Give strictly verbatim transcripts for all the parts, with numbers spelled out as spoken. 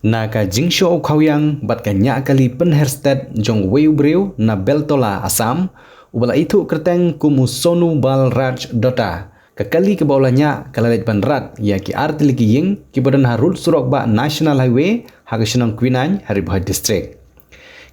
Na ka jingshoh u khawiang bad ka ñiah kali pynher stet jong uwei u briew na Beltola, Assam, uba la ithuh kyrteng kum u Sonu Bal Raj Dutta, ka kali kaba u la ñiah ka la leit ban rat ïa ki artylli ki ïing kiba don ha rud surok bah National Highway ha ka shnong Kwinaiñ ha Ri Bhoi District.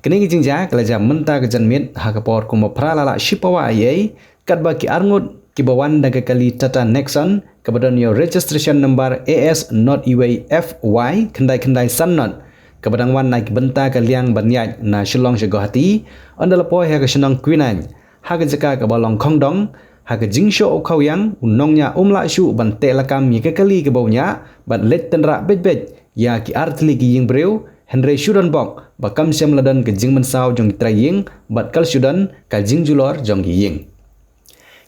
Kane ka jingjia ka la jia mynta ka janmiet ha ka por kumba phra la lah shipawa eiei, katba ki arngut kiba wan da ka kali Tata Nexon kaba don ïa u registration number A S not iwei F Y khyndai khyndai san not, kaba dang wan na ki bynta ka liang ban ïaid na Shillong sha Guwahati, ynda la poi ha ka shnong Kwinaiñ, ha ka jaka kaba long khongdong, ha ka jingshoh u khawiang u nongñiah um lah shuh ban teh lakam ïa ka kali kaba u ñiah bad leit tynrah beit beit ïa ki artylli ki ïing briew, hynrei shu don bok ba kam shym la don ka jingmynsaw jong ki trai ïing bad ka la shu don ka jingjulor jong ki ïing.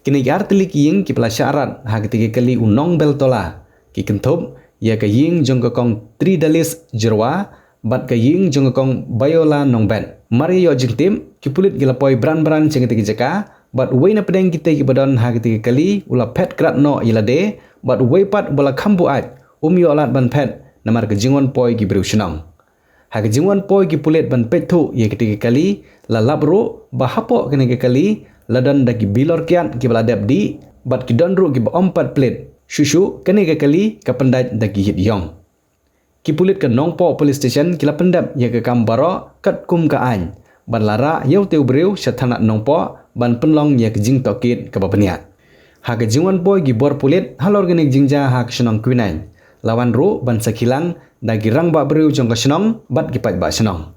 Kine ki artylli ki ïing kiba la shah rat ha katei ka kali u nong Beltola ki kynthup ïa ka ïing jong ka kong Tridalis Jyrwa bad ka ïing jong ka kong Bayola Nongbet. Mar ïa ïoh jingtip, ki pulit ki la poi bran bran sha katei ka jaka bad uwei na pdeng kitei kiba don ha katei ka kali u la phet krad noh ïa lade bad uwei pat uba la kham buaid um ïoh lad ban phet namar ka jingwan poi ki briew shnong. Ha ka jingwan poi ki pulit ban peit thuh ïa katei ka kali, la lap ruh ba hapoh kane ka kali la don da ki bilor kiad kiba la dep dih bad ki don ruh kiba ym pat plie. Shuh shuh kane ka kali ka pyndait da ki ïit ïong. Ki pulit ka Nongpoh Police Station ki la pyndep ïa ka kam baroh katkum ka aiñ bad la rah ïa utei u briew sha thana Nongpoh ban pynlong ïa ka jingtohkit kaba bniah. Ha ka jingwan poi ki bor pulit halor kane ka jingjia ha ka shnong Kwinaiñ, la wan ruh ban sakhi lang da ki rangbah briew jong ka shnong bad ki paidbah shnong.